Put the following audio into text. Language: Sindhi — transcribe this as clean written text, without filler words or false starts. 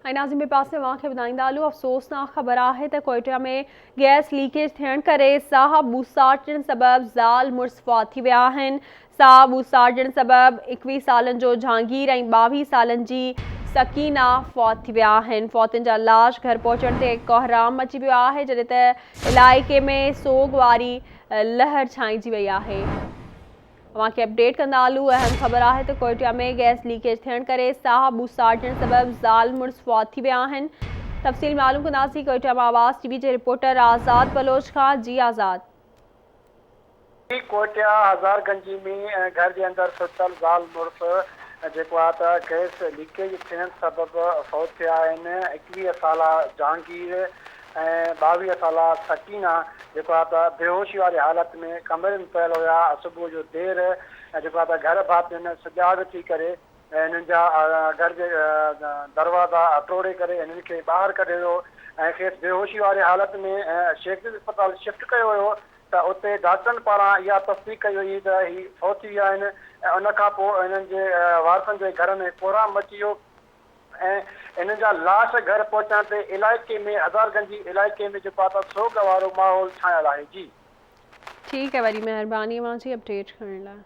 ۽ ناظرين ٻئي پاسي اوهان کي ٻڌائيندا هلون افسوسناڪ خبر آهي ته ڪوئيٽا ۾ گئس ليڪيج ٿيڻ ڪري ساهه ٻوساٽجڻ سبب زال مڙس فوت ٿي ويا آهن ساهه ٻوساٽجڻ سبب 21 سالن جو جهانگير ۽ 22 سالن جي سڪينه فوت ٿي ويا آهن فوتين جا لاش گهر پهچڻ تي ڪهرام مچي ويو آهي جڏهن ته علائقي ۾ سوڳ واري لهر ڇانئجي وئي آهي. اوهان کي اپڊيٽ ڪندا هلون اهم خبر آهي ته ڪوئيٽا ۾ گئس ليڪيج ٿيڻ ڪري ساهه ٻوساٽجڻ سبب زال مڙس فوت ٿي ويا آهن تفصيل معلوم ڪنداسين ڪوئيٽا مان آواز ٽي وي جي رپورٽر آزاد بلوچ کان جي آزاد. ڪوئيٽا هزار گنجي ۾ گهر جي اندر ستل زال مڙس جيڪو آهي ته گئس ليڪيج ٿيڻ سبب فوت ٿيا آهن 21 سالا جهانگير ۽ 22 سالا سڪينه جيڪو آهي ته بيهوشي واري حالت ۾ ڪمري ۾ پيل هيا، صبح جو دير جيڪو آهي ته گهر ڀاتين سجاڳ ٿي ڪري هنن جا گهر جي دروازا ٽوڙي ڪري هنن کي ٻاهر ڪڍيو ويو ۽ کيس بيهوشي واري حالت ۾ شيخ زيد اسپتال شفٽ ڪيو ويو ته اتي ڊاڪٽرن پاران اها تصديق ڪئي وئي ته هي فوت ٿي ويا آهن ۽ ان کان پوء هنن جي وارثن جي گهر ۾ ڪهرام مچي ويو. ۽ انهن جا لاش گهر پهچڻ تي علائقي ۾ هزارگنجي علائقي ۾ جيڪو آ ته سوڳ وارو ماحول ڇانيل آهي جي. ٺيڪ آهي وڏي مهرباني اوهان جي اپڊيٽ ڪرڻ لاء.